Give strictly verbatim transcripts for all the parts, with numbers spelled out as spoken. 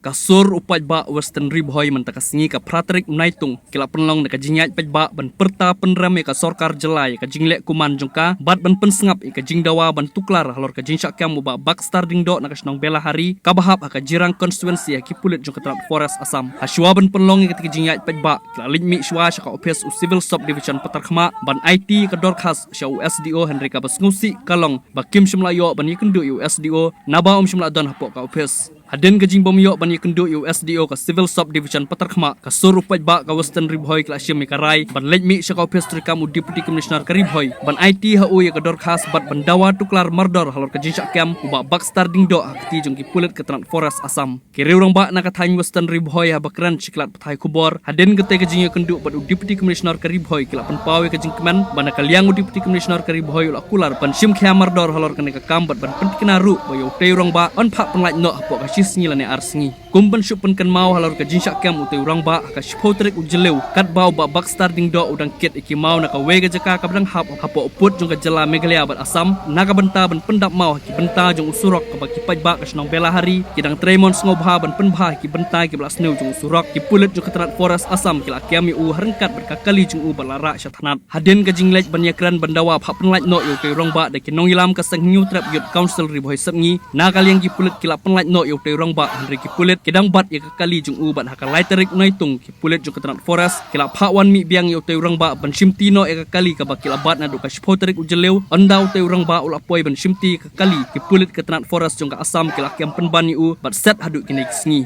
Ka sur u paidbah Western Ri Bhoi mynta ka sngi ka phra tarik u Naitung ki la pynlong da ka jingïaid paidbah ban pyrta pynrem ïa ka sorkar jylla ïa ka jingleh kuman jong ka bad ban pynsngap ïa ka jingdawa ban tuklar halor ka jingshah kem u Bah Baxter Diengdoh na ka shnong Belahari kaba hap ha ka Jirang constituency ha ki pulit jong ka tnat Forest Assam. Hashwa ban pynlong ïa kata ka jingïaid paidbah ki la leit mih shwa sha ka ophis u Civil Sub Division Patharkhmah ban aiti ïa ka dorkhas sha u S D O, hynrei kaba sngewsih ka long ba kim shym la ïoh ban ïakynduh ïa u S D O naba um shym la don hapoh ka ophis. Hadien ka jingbym ïoh ban ïakynduh ïa u S D O ka Civil Sub Division Patharkhmah, ka sur u paidbah ka Western Ri Bhoi ki la shim ïa ka rai ban leit mih sha ka ophis treikam u Deputy Commissioner ka Ri Bhoi ban aiti ha u ïa ka dorkhas bad ban dawa tuklar mardor halor ka jingshah kem u Bah Baxter Diengdoh ha ka kti jong ki pulit ka tnat Forest Assam. Ki riew rangbah na ka thaiñ Western Ri Bhoi haba kren sha ki lad pathai khubor hadien katei ka jingïakynduh bad u Deputy Commissioner ka Ri Bhoi ki la pynpaw ïa ka jingkmen ba na ka liang u Deputy Commissioner ka Ri Bhoi u la kular ban shim khia mardor halor kane ka kam bad ban pyntikna ruh ba ïa utei u rangbah yn phah pynlait noh hapoh ka shi sngi lane ar sngi. Kum ban shu pynkynmaw halor ka jingshah kem utei u rangbah, ha ka shiphew tarik u Jylliew katba u Bah Baxter Diengdoh u dang kit ïa ki maw na kawei ka jaka kaba dang hap hapoh pud jong ka jylla Meghalaya bad Assam na ka bynta ban pyndap maw ha ki bynta jong u surok kaba ki paidbah ka shnong Belahari ki dang trei mon sngewbha ban pynbha ha ki bynta kiba la sniew jong u surok, ki pulit jong ka tnat Forest Assam ki la kem ïa u ha ryngkat bad ka kali jong u bad la rah sha tnat. Hadien ka jingleit ban ïakren ban dawa phah pynlait noh ïa utei u rangbah da ki nongïalam ka Seng Hynñiewtrep Youth Council Ri Bhoi Sepngi, na ka liang ki pulit ki la pynlait noh ïa utei u rangbah, hynrei ki pulit ki dang bat ïa ka kali jong u bad ha ka lai tarik u Naitung ki pulit jong ka tnat Forest ki la phah wan mih biang ïa utei u rangbah ban shimti noh ïa ka kali kaba ki la bat naduh ka shiphew tarik u Jylliew. Ynda utei u rangbah u la poi ban shimti ïa ka kali, ki pulit ka tnat Forest jong ka Assam ki la kem pynban ïa u bad set haduh kine ki sngi.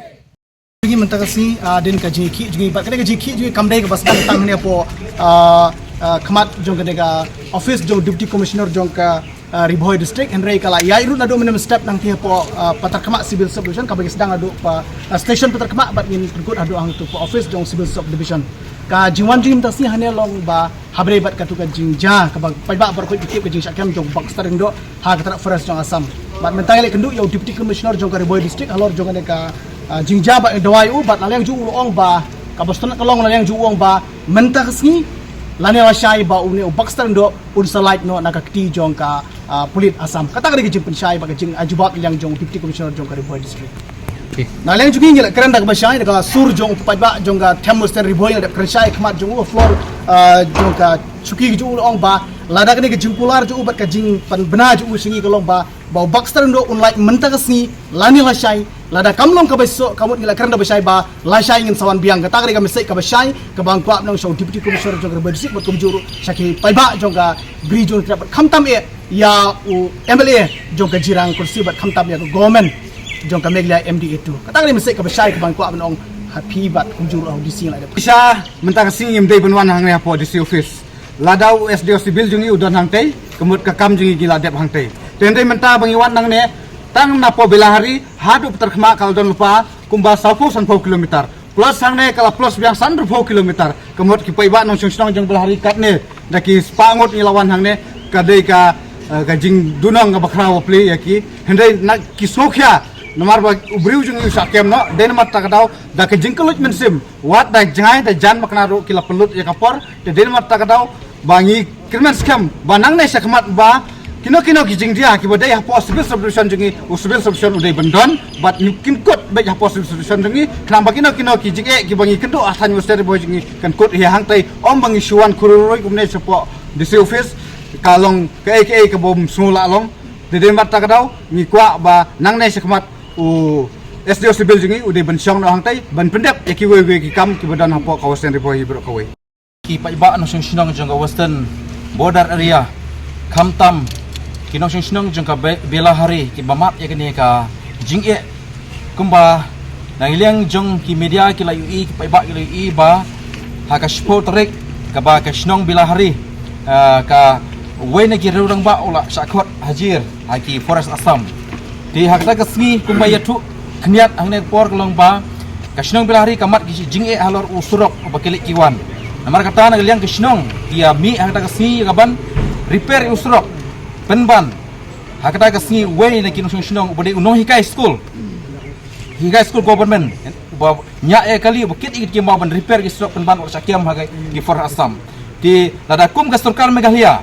Jong ngi mynta ka sngi, ah, hadien ka jingïakhih jong ngi bad kane ka jingïakhih jong ngi kam dei kaba sdang tang hangne hapoh, ah, ah, khmat jong kane ka office jong Deputy Commissioner jong ka, ah, Ri Bhoi District, hynrei ka la ïaid ruh naduh mynne mynstep nangta hapoh, ah, Patharkhmah Civil Sub Division kaba ngi sdang naduh pa, ah, station Patharkhmah bad ngin pynkut haduh hangto hapoh office jong Civil Sub Division. Ka jingwan jong ngi mynta ka sngi hangne long ba ha bynta bad katu ka jingjia kaba paidbah baroh khoit ki tip ka jingshah kem jong u Bah Baxter Diengdoh ha ka tnat Forest jong Assam. Bad mynta ngi la ïakynduh ïa u Deputy Commissioner jong ka Ri Bhoi District halor jong kane ka, ah, jingjia bad ngi dawa ïa u bad la liang jong u la ong ba kaba sngewtynnat ka long la liang jong u ong ba mynta ka sngi lane lashai ba une u Baxter Diengdoh un sa lait noh na ka kti jong ka, ah, pulit Assam. Kata ka dei ka jingpynshai bad ka jingïajubab na liang jong u Deputy Commissioner jong ka Ri Bhoi District. Na liang jong ngi ngi la kren da kaba shai da ka sur jong u paidbah jong ka Them Western Ri Bhoi, ngi la dep kren shai khmat jong u floor, ah, jong ka shuki jong u la ong ba lada kane ka jingkular jong u bad ka jingpynbna jong u sha ngi ka long ba ba u Baxter Diengdoh un lait mynta ka sngi lane lashai, lada kam long kaba suk ka mut ngi la kren da ba shai ba lashai ngin sa wan biang. Kata ka dei ka message kaba shai kaba nga kwah ban ong sha u Deputy Commissioner jong ka Ri Bhoi District bad kumjuh ruh sha ki paidbah jong ka Bri jong Trep bad khamtam eh ïa u M L A jong ka Jirang constituency bad khamtam ïa ka government jong ka Meghalaya M D A two. Kata ka dei message kaba shai kaba nga kwah ban ong ha phi bad kumjuh ruh ha u D C ngi la dep. Sha mynta ka sngi ngim dei ban wan hangne hapoh D C office. Lada u S D O Civil jong ngi u don hangtei, ka mut ka kam jong ngi ngi la dep hangtei. Te hynrei mynta ba ngi wan nangne tang napoh Belahari haduh Patharkhmah ka la don lypa kumba sawphew sanphew kilometer. Plus hangne ka la plus biang sanphew kilometer. Ka mut ki paidbah nongshong shnong jong Belahari katne da ki spah ngut ngi la wan hangne, ka dei ka, eh, ka jingdunong kaba khraw bapli ïa ki. Hynrei na ki sngewkhia namar ba u briew jong ngi u shah kem noh, dei namar kata ka daw da ka jingkylluid mynsiem wat da jngai da jan makna ruh ki la pynlut ïa ka por. Te dei namar kata ka daw ba ngi kyrmen skhem ba nangne shakhmat ba kino kino ki jingdia kiba dei hapoh Civil Sub Division jong ngi, u Civil Sub Division u dei ban don bad ngi kynkut beit hapoh Civil Sub Division jong ngi. Khnang ba kino kino ki jingeh kiba ngi kynduh ha thaiñ Western Ri Bhoi jong ngi kan kut hi hangtei, ym ba ngi shu wan khur roi kumne shapoh D C office ka long kaei kaei kaba ym sngewlah long. Te dei namar kata ka daw ngi kwah ba nangne shakhmat u S D O Civil jong ngi u dei ban shong noh hangtei ban pyndep ïa kiwei kiwei ki kam kiba don hapoh ka Western Ri Bhoi hi baroh kawei. Ki paidbah nongshong shnong jong ka Western Border Area, khamtam ki nongshong shnong jong ka Be-, Belahari kiba mad ïa kane ka jingeh. Kumba na liang jong ki media ki la ïohi, ki paidbah ki la ïohi ba ha ka shiphew tarik kaba ka shnong Belahari, ah, kawei na ki riew rangbah u la shah khot hajir ha ki Forest Assam. Te ha kata ka sngi kumba ïathuh khyndiat hangne ka por ka long ba ka shnong Belahari ka mad ki jingeh halor u surok uba ki leit ki wan. Namar kata na ka liang ka shnong ki ïa mih ha kata ka sngi ïa kaban repair u surok. Pynban ha kata ka sngi uwei na ki nongshong shnong uba dei u nonghikai skul, hikai skul government, uba ñiah ïa kali uba kit ïa ki maw ban repair ki surok pynban u la shah kem ha ki Forest Assam. Te lada kum ka sorkar Meghalaya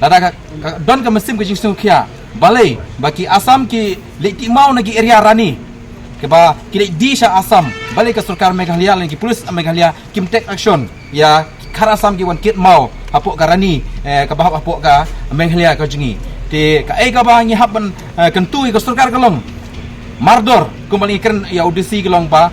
lada ka, ka don ka mynsiem ka jingsngewkhia, balei ba ki Assam ki leit ki maw na ki area rani, Kaba ki leit die sha Assam, balei ka sorkar Meghalaya lane ki police Meghalaya kim take action ïa ki khar Assam ki wan kit maw hapoh ka rani, eh, kaba hap hapoh ka Meghalaya ka jong ngi. Te kaei kaba ngi hap ban, eh, kyntu ïa ka sorkar ka long mardor, kumba ngi kren ïa u D C ka long ba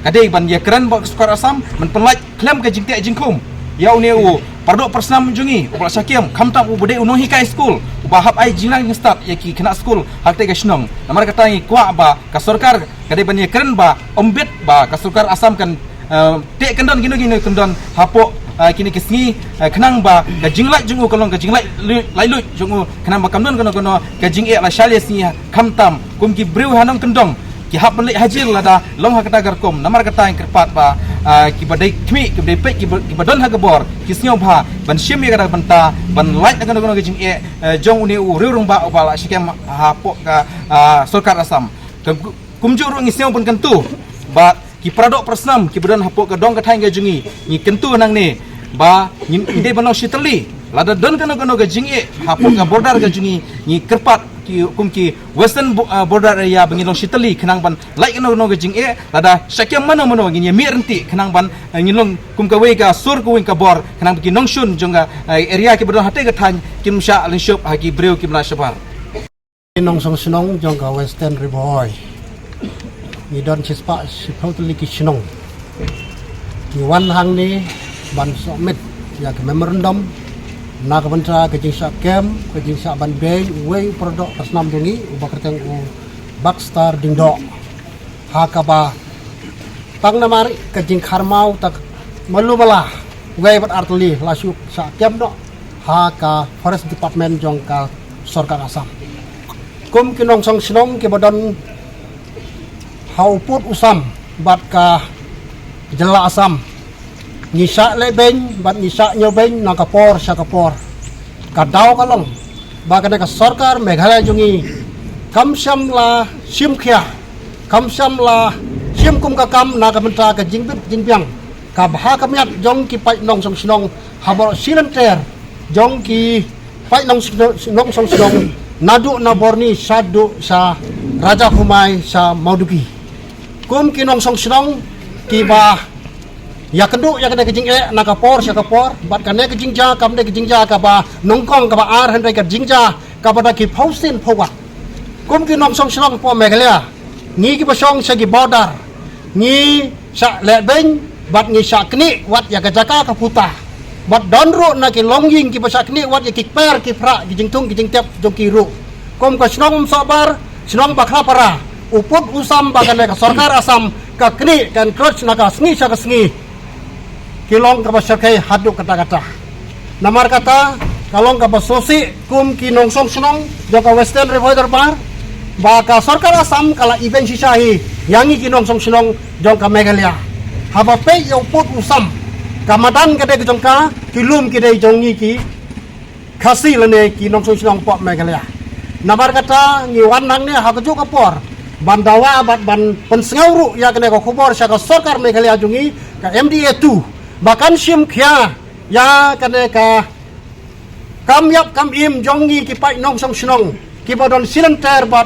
ka dei ban ïa kren bad ka sorkar Assam ban pynlait khlem ka jingteh jingkhum ïa une u paradoh parasnam jong ngi uba la shah kem, khamtam uba dei u nonghikai skul uba hap ai jingrang jingstad ïa ki khynnah skul ha katei ka shnong. Namar kata ngi kwah ba ka sorkar ka dei ban ïa kren ba ym bit ba ka sorkar Assam kan, eh, teh kyndon kino kino kyndon hapoh, eh, kine ki sngi, eh, khnang ba ka jinglait jong u ka long ka jinglait lu-, laitluid jong u, khnang ba kam don kano kano ka jingeh la shai la sngi, khamtam kum ki briew ha nongkyndong ki hap ban leit hajir lada long ha kata ka rukom. Namar kata ngi kyrpad ba, ah, kiba dei khmih, kiba dei peit, kiba, kiba don ha ka bor ki sngewbha ban shim ïa kata ka bynta ban lait na kano kano ka jingeh, eh, jong une u riew rangbah uba la shah kem hapoh ka, ah, sorkar Assam. Kum, kumjuh ruh ngi sngew ban kyntu ba ki paradoh parasnam kiba don hapoh ka dong ka thaiñ ka jong ngi, ngi kyntu nangne ba ngi, ngi dei ban long shi tylli. Lada don kano kano ka jingeh hapoh ka border ka jong ngi, ngi kyrpad ki, kum ki Western Bo-, ah, Border Area ba ngin long shi tylli khnang ban lait kano kano ka jingeh. Lada shah kem mano mano ngin ïa mih ryntih khnang ban, ah, ngin long kum kawei ka sur kawei ka bor khnang ba ki nongshun jong ka, ah, area kiba don hatei ka thaiñ kim shah lyngshop ha ki briew kiba la shabar. Nongshong shnong jong ka Western Ri Bhoi. Ngi don shispah shiphew tylli ki shnong. Ngi wan hangne ban submit ïa ka memorandum na ka bynta ka jingshah kem, ka jingshah ban beiñ uwei u paradoh parasnam jong ngi uba kyrteng u Baxter Diengdoh. Ha kaba tang namar ka jingkhar maw ta malu mala wei bad ar tylli la shu shah kem noh ha ka Forest Department jong ka sorkar Assam. Kum ki nongshong shnong kiba don ha u pud u sam bad ka jylla Assam, ngi shah leh beiñ bad ngi shah ñiew beiñ na ka por sha ka por. Ka daw ka long ba kane ka sorkar Meghalaya jong ngi kam shym la shim khia, kam shym la shim kum ka kam na ka bynta ka jingbit jingbiang, ka bha ka miat jong ki paid nongshong shnong ha baroh shi lynter jong ki paid nongshong, nongshong shnong, naduh na Borni shaduh sha Raja Khumai sha Mawdugi. Kum ki nongshong shnong kiba ïakynduh ïa kane ka jingeh na ka por sha ka por, bad kane ka jingjia kam dei ka jingjia kaba nyngkong kaba ar, hynrei ka jingjia kaba da ki phew sien phew wat. Kum ki nongshong shnong hapoh Meghalaya, ngi kiba shong sha ki border, ngi shah leh beiñ bad ngi shah knieh wat ïa ka jaka ka puta. Bad don ruh na ki longïing kiba shah knieh wat ïa ki kper ki phrah, ki jingthung ki jingtep jong ki ruh. Kum ka shnong Umsohbar, shnong Bakhlapara, u pud u sam ba kane ka sorkar Assam ka knieh ka encroach na ka sngi sha ka sngi. Ki long kaba shyrkhei haduh katta katta. Namar kata ka long kaba sngewsih kum ki nongshong shnong jong ka Western Ri Bhoi Dorbar ba ka sorkar Assam ka la ibeiñ shisha hi ïa ngi ki nongshong shnong jong ka Meghalaya. Haba peit ïa u pud u sam, ka madan ka dei ka jong ka, ki lum ki dei jong ngi ki Khasi lane ki nongshong shnong hapoh Meghalaya. Namar kata ngi wan hangne ha kajuh ka por ban dawa bad ban pynsngew ruh ïa kane ka khubor sha ka sorkar Meghalaya jong ngi, ka M D A two, ba kan shim khia ïa kane ka kam ïap kam im jong ngi ki paid nongshong shnong kiba don shi lynter bad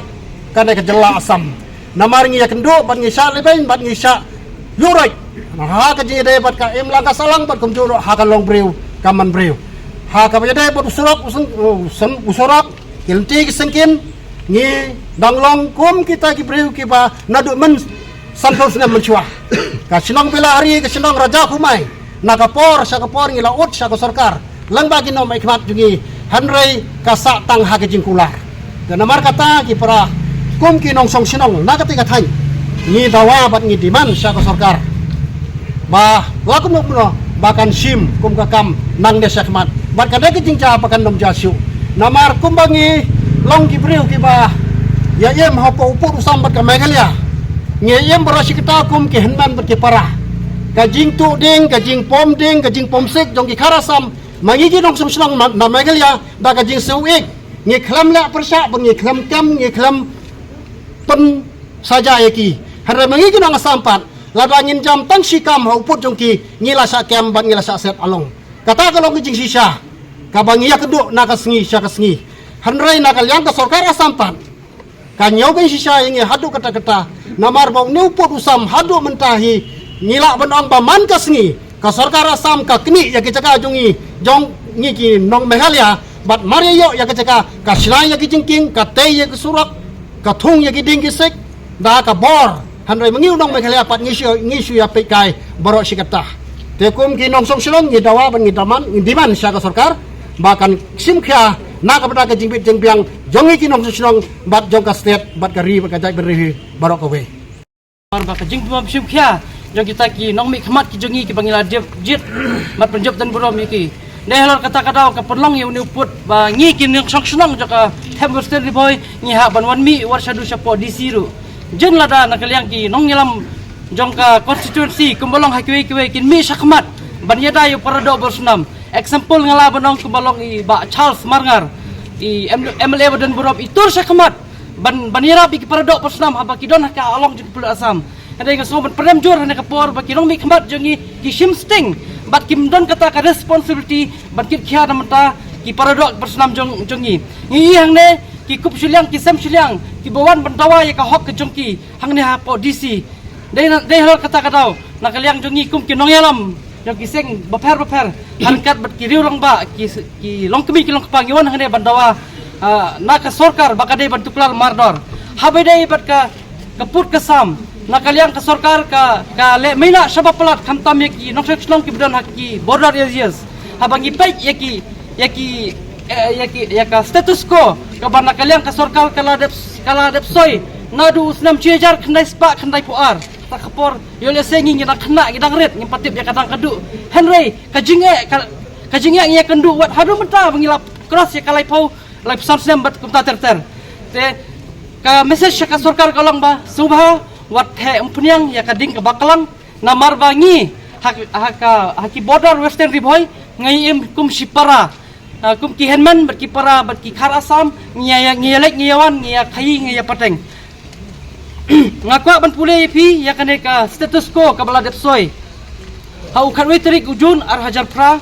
kane ka jylla Assam. Namar ngi ïakynduh bad ngi shah leh beiñ bad ngi shah ïuhroit ha ka jingïadei bad ka imlang ka sahlang bad kumjuh ruh ha ka longbriew ka manbriew. Ha kaba ïadei bad u surok, u seng-, u seng-, u surok, ki lynti ki syngkien, ngi dang long kum kita ki briew kiba naduh mynsanphew snem mynshuwa. Ka shnong Bilahari, ka shnong Raja Khumai, na ka por sha ka por ngi la ud sha ka sorkar lyngba ki nongmihkhmat jong ngi, hynrei ka sah tang ha ka jingkular. Te namar kata ki para kum ki nongshong shnong na katei ka thaiñ, ngi dawa bad ngi demand sha ka sorkar ba la kumno kumno ba kan shim kum ka kam nangne shakhmat bad ka dei ka jingjia ba kan ym jia shuh. Namar kumba ngi long ki briew kiba ïa im hapoh u pud u sam bad ka Meghalaya, ngi im baroh shi katta kum ki hynmen bad ki para. Ka jingtuh dieng, ka jingpom dieng, ka jingpom sik jong ki khar Assam, ma ngi ki nongshong shnong ma-, na Meghalaya, da ka jingsngewsih ngi khlem leh pyrshah bad ngi khlem kem, ngi khlem pynsaja ïa ki. Hynrei ma ngi ki nong Assam pat, lada ngin jam tang shi kam ha u pud jong ki, ngi la shah kem bad ngi la shah set along. Kata ka long ka jingshisha kaba ngi ïakynduh na ka sngi sha ka sngi. Hynrei na ka liang ka sorkar Assam pat, Ka ñiew ka shisha ïa ngi haduh katta katta. Namar ba une u pud u sam haduh mynta hi, ngi lah ban ong ba man ka sngi ka sorkar Assam ka knieh ïa ki jaka jong ngi, jong ngi ki nong Meghalaya. Bad mar ïa ïoh ïa ka jaka, ka shna ïa ki jingkieng, ka tei ïa ki surok, ka thung ïa ki dieng ki siej da ka bor. Hynrei ma ngi u nong Meghalaya pat ngi shu, ngi shu ïa peit kai baroh shi katta. Te kum ki nongshong shnong ngi dawa bad ngi demand, ngi demand sha ka sorkar ba kan shim khia na ka bynta ka jingbit jingbiang jong ngi ki nongshong shnong bad jong ka state bad ka ri bad ka jaitbynriew baroh kawei. Namar ba ka jingbym shim khia jong kita ki nongmihkhmat ki jong ngi kiba ngi la dep jied bad pynjop don burom ïa ki. Dei halor kata ka daw ka pynlong ïa une u pud ba ngi ki nongshong shnong jong ka Them Western Ri Bhoi ngi hap ban wan mih wat shaduh shapoh D C ruh. Jin lada na ka liang ki nongïalam jong ka constituency kumba long ha kiwei kiwei kin mih shakhmat ban ïada ïa u paradoh bor snam. Example nga lah ban ong kumba long i Bah Charles Marngar, i M-, M L A ba don burom, i tur shakhmat ban, ban ïarap ïa ki paradoh bor snam haba ki don ha ka along jong ka pyrthei Assam. Hynrei nga sngew ban pyrem jur ha kane ka por ba ki nongmihkhmat jong ngi ki shim sting bad kim don kata ka responsibility ban kit khia na ka bynta ki paradoh bor snam jong, jong ngi. Ngi ïohi hangne ki kup shiliang ki sem shiliang kiba wan ban dawa ïa ka hok ka jong ki hangne hapoh D C. Dei na, dei halor kata ka daw na ka liang jong ngi kum ki nongïalam jong ki seng bapher bapher, ha ryngkat bad ki riew rangbah, ki, ki longkmie ki longkpa, ngi wan hangne ban dawa, ah, na ka sorkar ba ka dei ban tuklar mardor. Haba ïadei bad ka, ka pud ka sam, na ka liang ka sorkar ka, ka leh maïnah shaba palat khamtam ïa ki nongshong shnong kiba don ha ki border areas. Haba ngi peit ïa ki, ïa ki, eh, ïa ki, ïa ka status quo kaba na ka liang ka sorkar ka la dep, ka la dep soi naduh u snem shi hajar khyndai spah khyndaiphew ar. Ta ka por ïoh lehse ngi, ngi dang khynnah, ngi dang rit, ngim pat tip ïa ka dang ka duh. Hynrei ka jingeh, ka, ka jingeh ngi ïakynduh wat haduh mynta ba ngi la cross ïa ka laiphew, laiphew san snem bad kumta ter ter. Te ka message sha ka sorkar ka long ba sngewbha wat theh umphniang ïa ka ding kaba klang. Namar ba ngi ha, ha ka, ha ki border Western Ri Bhoi ngi im kum shipara, ah, kum ki hynmen bad ki para bad ki khar Assam, ngi ïa, ngi ïa leit, ngi ïa wan, ngi ïa khaïi, ngi ïa pateng. Nga kwah ban pule ïa phi ïa kane ka status quo kaba la dep soi. Ha u khatwei tarik u June ar hajar phra,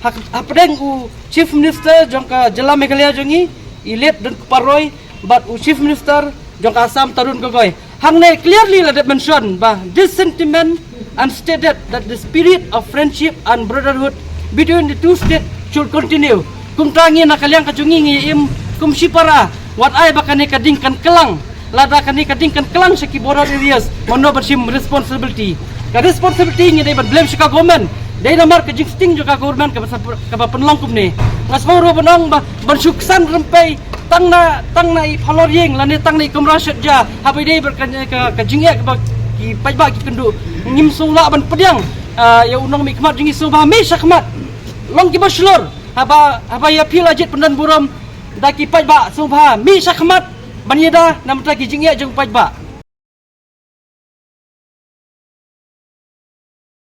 ha, hapdeng u Chief Minister jong ka jylla Meghalaya jong ngi, i late Donkupar Roy, bad u Chief Minister jong ka Assam Tarun Gogoi. Hangne clearly la dep mention ba this sentiment and stated that the spirit of friendship and brotherhood between the two states should continue. Kumta ngi na ka liang ka jong ngi ngi im kum shipara, wat ai ba kane ka ding kan klang. Lada kane ka ding kan klang sha ki border areas, mano ban shim responsibility? Ka responsibility ngi dei ban blame sha ka government. Dei namar ka jingsting jong ka government kaba sa, kaba pynlong kumne. Nga sngew ruh ban ong ba ban shu ksan rympei tang na, tang na i phalor ïing lane tang na i kamra shet ja, haba ïadei bad ka, ka, ka jingeh kaba ki paidbah ki kynduh. Ngim sngew lah ban pdiang, ah, ïa u nongmihkhmat jong ngi, sngewbha mih shakhmat. Long kiba shlur, haba, haba ïa phi la jied pyndon burom da ki paidbah, sngewbha mih shakhmat ban ïada na ka bynta ki jingeh jong paidbah.